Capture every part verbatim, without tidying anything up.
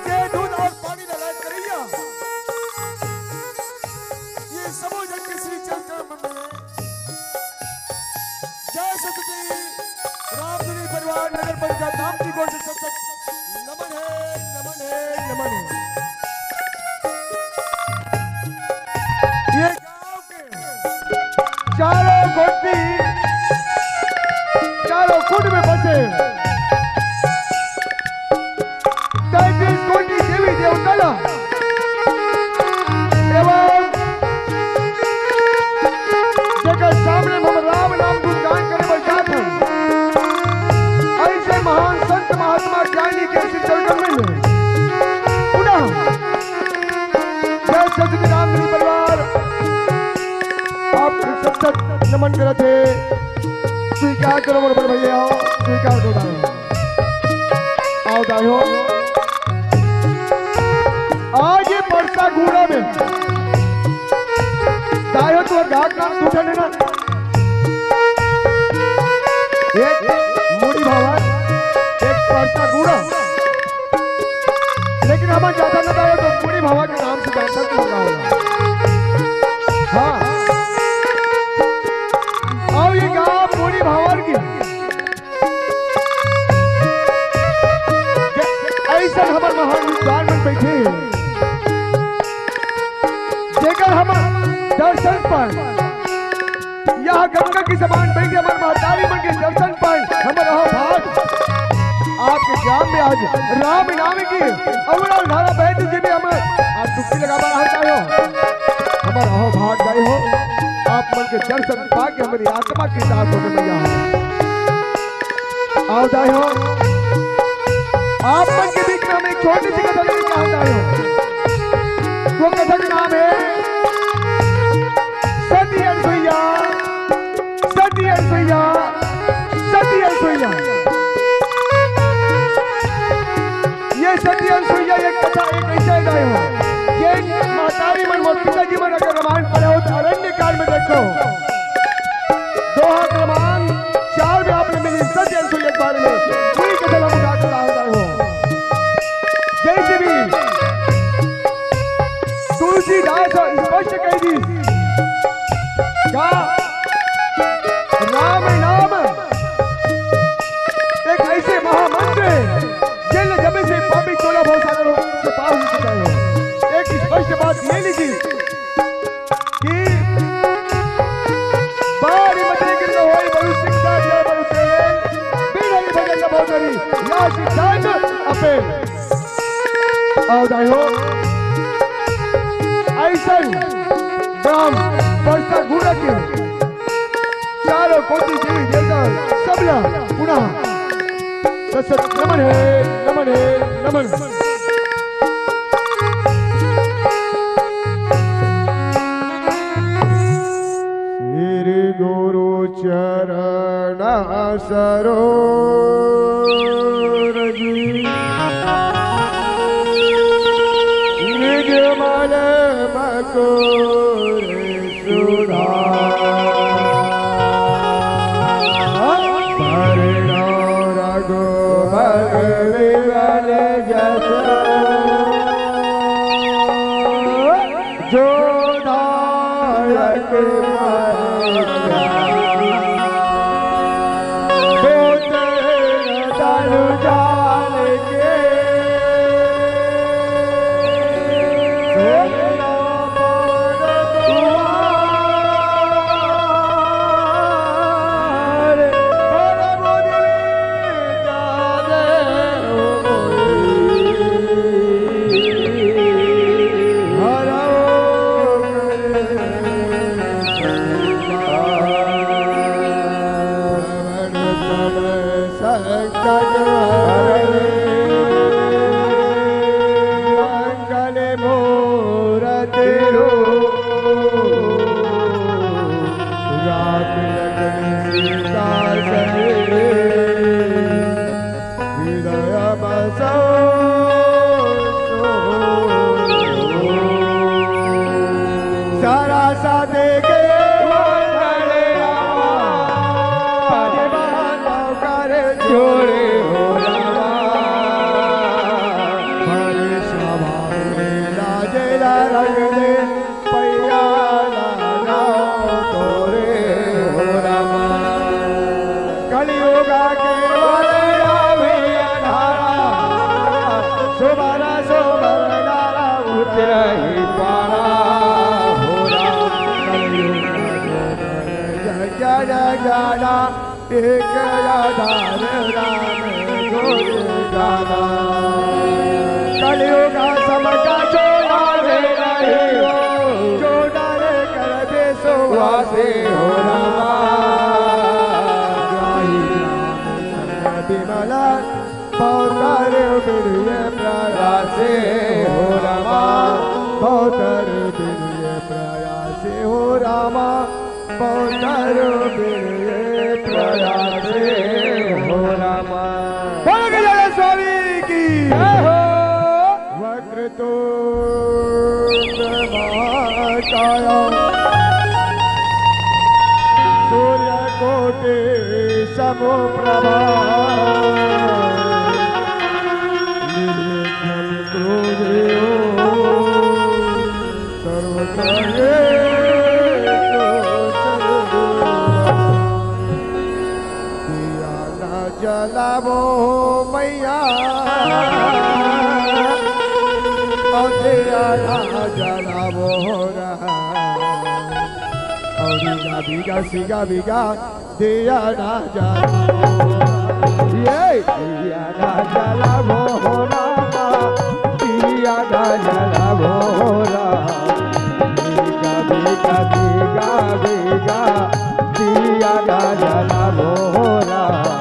ये दूध और पानी ला लायक करैया, ये सबो जन के श्री चरण कमल में। जय सतगुरु रामधुनी परिवार नगर पंचायत धाम की गोष्ठी सत सत नमन है, नमन है, नमन है। ये गांव के चारों कोटि, चारों कुंड में बसे तैंतीस कोटि देवी देवता ला एवं जेकर सामने हम राम नाम गुणगान करे बर जात हन, ऐसे महान संत महात्मा ज्ञानी के श्री चरण कमल में पुनः जय सतगुरु रामधुनी परिवार, आप सत सत नमन करत हे। स्वीकार करो मोर बड़ भैया, स्वीकार करो दाई हो। आओ दाई हो। आज ये परसा गुड़ा में दाई हो, तुम्हार गाँव का नाम दूठन है ना? एक मुड़ी भावर, एक परसा गुड़ा। लेकिन हमन ज्यादा न जाए तो बूढ़ी भावा के नाम से जानता तो होगा, होगा। हाँ। और ये गाँव बूढ़ी भावर की। ऐसा हमर महान विद्वान मन बैठे हैं। जेकर हम दर्शन पर यह गंगा के समान बह के हमर महतारी मन के दर्शन पाए, हमर अहो भाग। आपके ग्राम में आज राम नाम की अविरल धारा बहत जी भी हमर आज डुबकी लगावा रहत हो। हमर अहो भाग जाए हो, आप मन के दर्शन पाके हमरी आत्मा के दास हो गए भैया। आओ जाए हो, आप मन के बीच में हम एक छोटी सी कथा लेके आ जाए हो। वो कथा का नाम है सती अनसुईया, सती अनसुईया, सती अनसुईया। ये सती अनसुईया एक कथा, एक ऐसा है हो। ये महतारी मन, मोर पिताजी मन अगर रामायण पढ़े हो तो अरण्य कांड में देखो। दोहा क्रमांक चार में आपने मिली सती अनसुईया के बारे में पूरी कथा हम उठा कर आ रहा हूँ। जैसे भी तुलसीदास स्पष्ट कह दी का राम नाम एक ऐसे महामंत्र है, जेल जब से पापी टोला बहुत सारे लोग से पार हो चुका है। एक स्पष्ट बात ये लिखी कि बारी मते गिर होई बरु शिक्षा जय बरु तेल, बिन हरि भजन न बहुत हरि, या सिद्धांत अपेल। आओ दाई हो, ऐसन ग्राम परसा गुड़ा के चारों कोटि देवी देवता सबला पुनः सत सत नमन है, नमन है, नमन। श्री गुरु चरण सरोज निज मल मकुर सुधार। भरणो रघुबर विमल जसु जो दायक फल। होत न तनु जाल के। जाना, एक आधार राम गुरु जाना। कलयुग समका छोड़ा रे नहीं हो, जो डरे कर विश्वासी हो रामा। गाई राम संग विमला, पौतर बिरिय प्रयासे हो रामा, पौतर बिरिय प्रयासे हो रामा, पौतर बिरिय प्रयासे हो रामा। बोलो गजानन स्वामी की जय हो। वक्रतुंड महाकाय, सूर्यकोटि समप्रभा। निर्विघ्नं कुरु देव सर्वकार्येषु सर्वदा। दिया ना जलावो मैया, और दिया ना जलावो रा। और बीघा बीघा सीघा बीघा दिया ना जलावो। ये दिया ना जलावो रामा, दिया ना जलावो रामा। बीघा बीघा बीघा बीघा दिया ना जलावो रामा।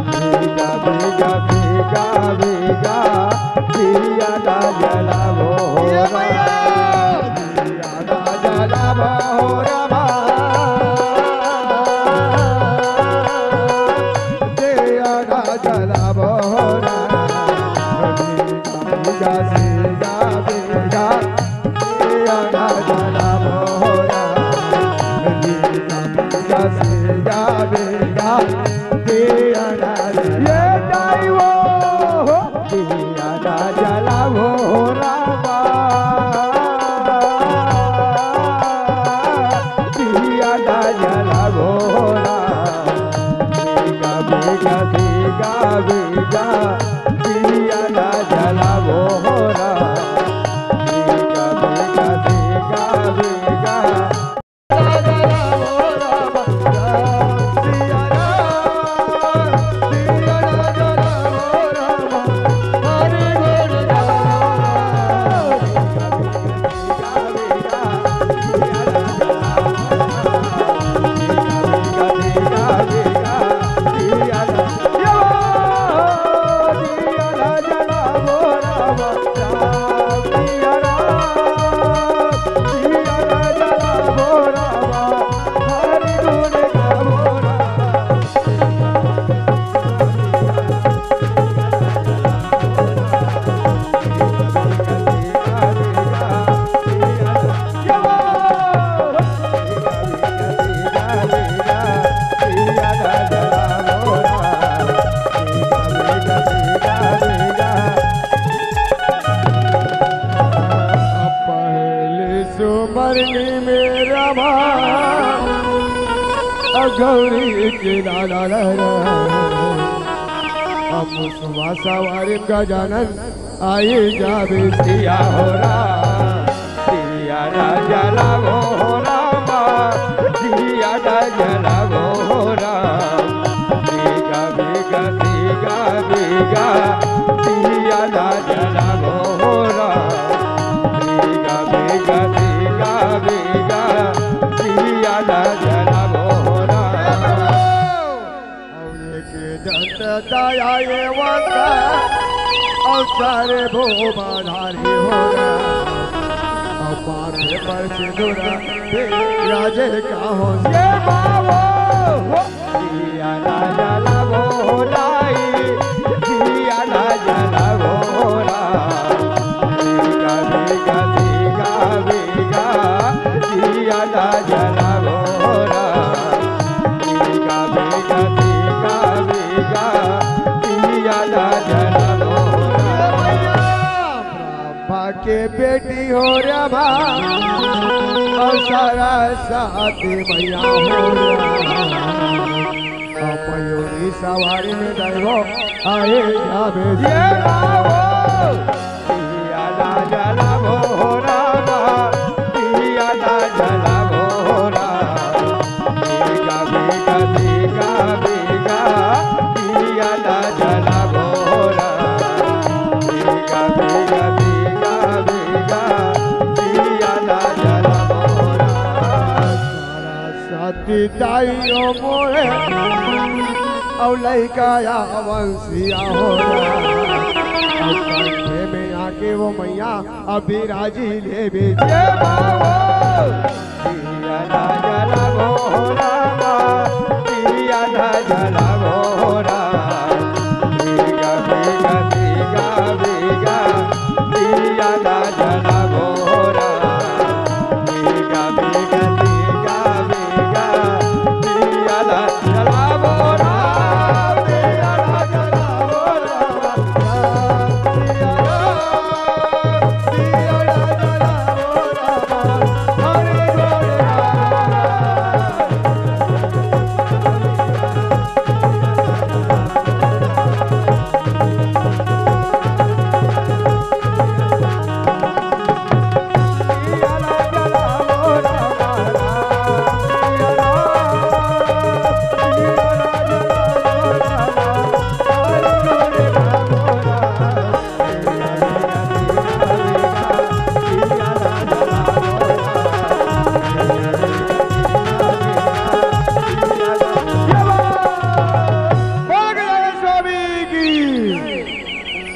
बीघा बीघा बीघा बीघा दिया ना जलावो रामा। ये जाई वो हो। दिया ना जलावो रामा, दिया ना जलावो रामा। बीघा बीघा बीघा बीघा दिया ना जलावो रामा। बीघा बीघा बीघा बीघा पहली सुमरनी में रमा, गौरी के लाला ला ला। अब सुबह सवारी गजानन आई जाबे सिया हो राम। दिया ना जलावो रामा, दिया ना जलावो राम। बीघा बीघा बीघा बीघा दिया ना जलावो राम। बीघा बीघा बीघा बीघा दिया ना जलावो राम। अउ एक दंत दया ये वंत, अउ चार भुवन धारी हो राम। अउ माथे पर सिंदूर बिराजे का हो ये बाबो हो। दिया ना जलावो राई, दिया ना जलावो राम। बीघा बीघा बीघा बीघा दिया ना जलावो राम। बीघा बीघा बीघा बीघा दिया ना जलावो राम। ब्रह्मा के बेटी हो रमा, अउ सरस्वती मैया हो रमा। अब मयूरी सवारी में दैवो आए जाबे ये बाबो। दिया ना जलावो रामा, दिया ना जलावो रामा। बीघा बीघा कि दाई ओ मोरे, अउ लइका या वंशिया हो रा। अउ कंठे में आके वो मैया अब बिराजी लेबे जे बाबू।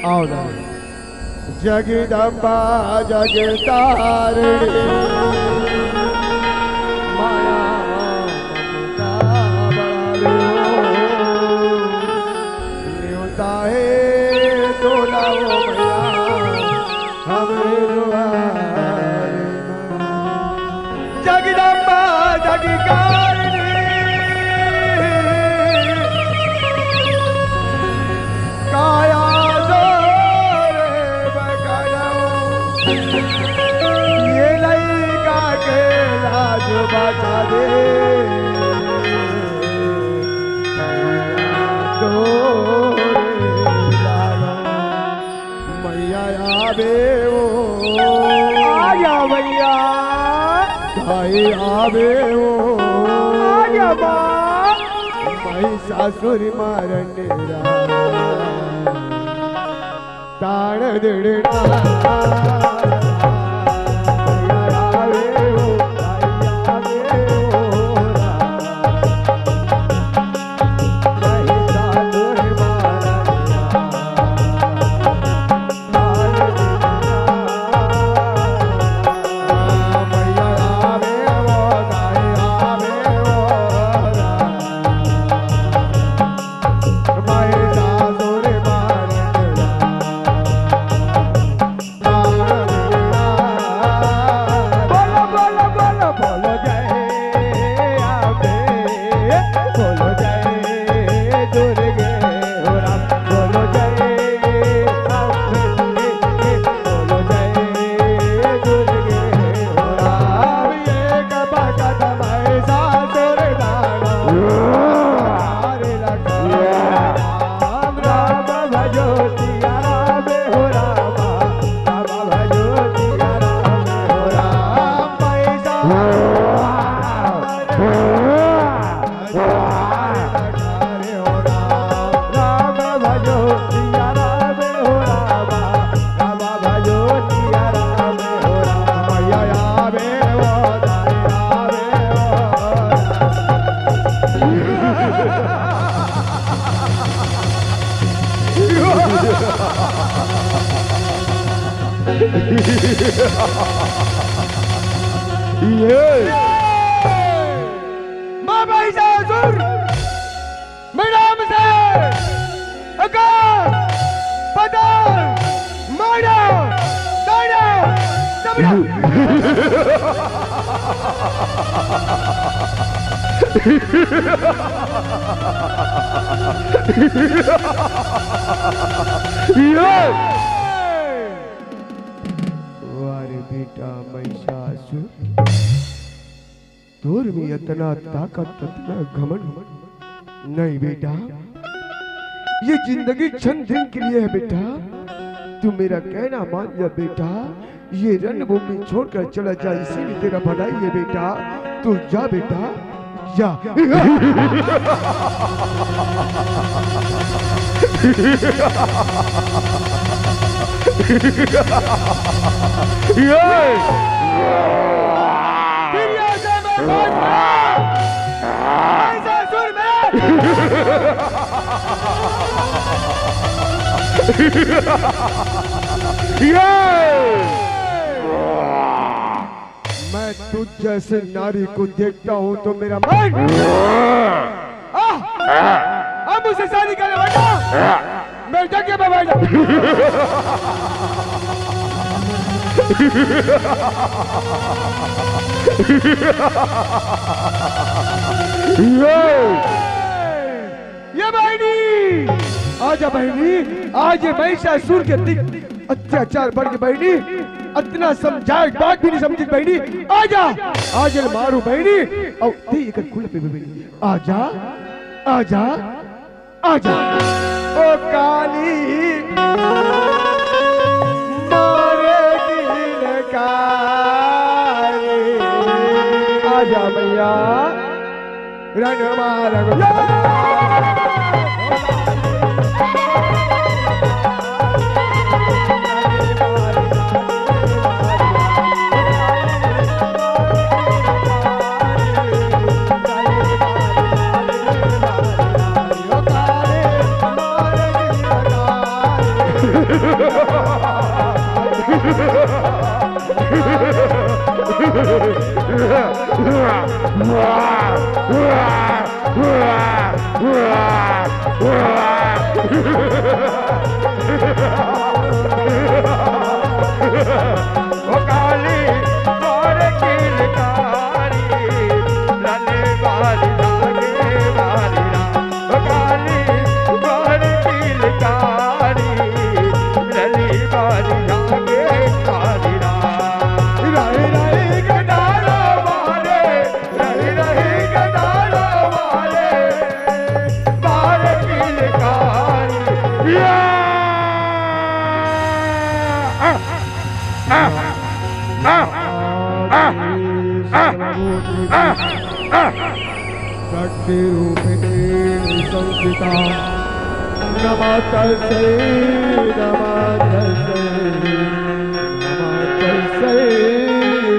आओ ना। जगदम्बा जगतारिणी, माया ममता बड़ा वियोग। नेवता हे तोला ओ मैया, हमरे दुआरे। जगदम्बा जगकारिणी, काया जोरे बकरऊ। ये लइका के लाज बचा दे। तोरे लाला। मैया आवे ओ। आजा मैया। दाई आवे ओ। आजा माँ। महिषासुर मारन रा। ताण दिड़ना। मैया आवे ओ, मैया आवे ओ। महिषासुर मारन रा। मैं महिषासुर, मैं राम से अकाल, पताल, मारा, तारा, सबरा। वाह रे बेटा महिषासुर, तोर में इतना ताकत, इतना घमंड नहीं बेटा, ये जिंदगी चंद दिन के लिए है बेटा। तू मेरा कहना मान जा बेटा, ये रणभूमि छोड़कर चला जा, इसी में तेरा भलाई है बेटा। तू जा बेटा, जा। ये ये! मैं तुझ जैसे नारी को देखता हूँ तो मेरा मन, आह! अब मुझसे शादी करने बैठा, मेरे जगह पे बैठ जा। ये, ये बहिनी, आजा बहिनी, आज ये महिषासुर के दिक अत्याचार बढ़ के बहिनी, अतना समझाए के बाद भी नहीं समझी बहिनी। आजा, आज ये मारू बहिनी, अउ दे एकर कुल पे बहिनी। आजा, आजा, आजा। ओ काली, मारे दिल काली। आजा मैया, रंग मार। ओ काली, मार किलकारी, लले बारी लागे बारी राम। ओ काली, मार किलकारी, लली बारी लागे बारी राम। रही रही के डालो मारे, रही रही के डालो मारे, बार किलकारी। या! आ! आ! आ! आ! आ! आ! शक्ति रूपिणी संस्थिता। नमः तस्यै, नमः तस्यै। नमः तस्यै,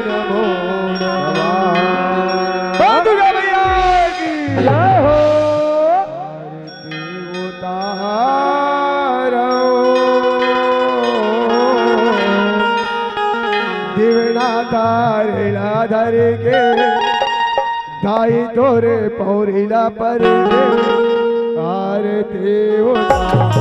नमो नमः। बोल दुर्गा मैया की जय हो। देवता हारो। दिवना धारेला धर के, दाई तोरे पौरीला पर के। आरती उतार।